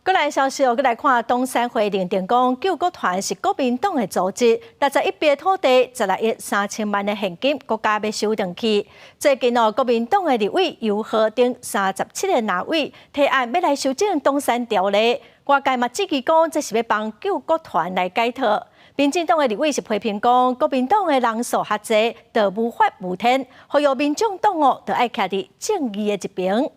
閣來消息哦，閣來看董山會認定講救國團是國民黨的組織，61坪土地，16億3000萬的現金，國家欲收轉去。最近哦，國民黨的立委游荷等37個藍委提案欲來修正黨產條例，外界嘛質疑講這是欲幫救國團來解套。民進黨的立委是批評講，國民黨的人數較濟，就無法無天，呼籲民眾黨哦，著愛徛佇正義的一邊。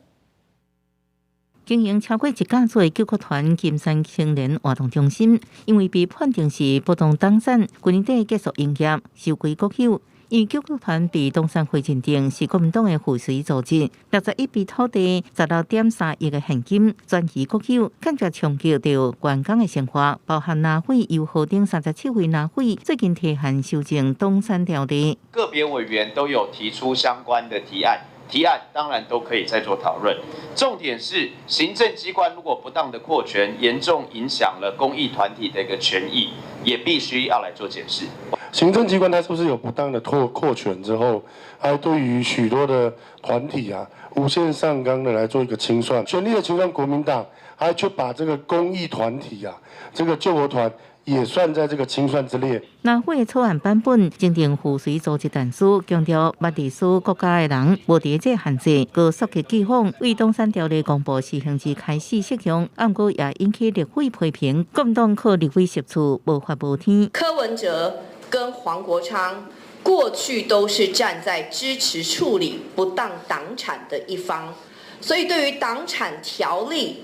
經營超過一甲子的救國團金山青年活動中心，因為被判定是不當黨產，去年底結束營業，收歸國有。因為救國團被董山會認定是國民黨的附隨組織，61坪土地，16.3億的現金轉移國有，間接衝擊著員工的生活，包含藍委游荷等37位藍委最近提案修正黨產條例。個別委員都有提出相關的提案。提案當然都可以再做討論，重點是行政機關如果不當的擴權，嚴重影響了公益團體的一個權益，也必須要來做檢視。行政機關它是不是有不當的擴權之後，還對於許多的團體啊，無限上綱的來做一個清算，權力的清算國民黨，還卻把這個公益團體啊，這個救國團也算在這個清算之列。藍委草案版本增訂附隨組織但書，強調捌歷史國家的人無佇這限制，閣溯及既往，對黨產條例公布施行之開始適用，毋過也引起立委批評，國民黨靠立委席次無法無天。柯文哲跟黃國昌過去都是站在支持處理不當黨產的一方，所以對於黨產條例，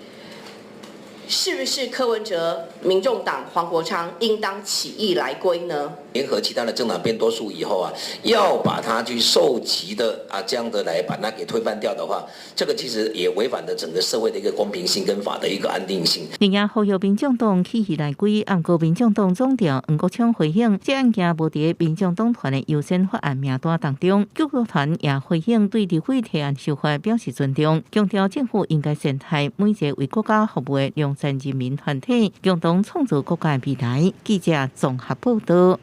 是不是柯文哲、民眾黨、黃國昌應當起義來歸呢？聯合其他的政黨變多數以後啊，要把它去溯及的啊，這樣的來把它給推翻掉的話，這個其實也違反了整個社會的一個公平性跟法的一個安定性。另外，呼籲民眾黨起義來歸，毋過民眾黨總召黃國昌回應，這案件無佇民眾黨團的優先法案名單當中。救國團也回應對立委提案修法表示尊重，強調政府應該善待每一個為國家服務的良善人民團體，共同創造國家的未來。記者綜合報道。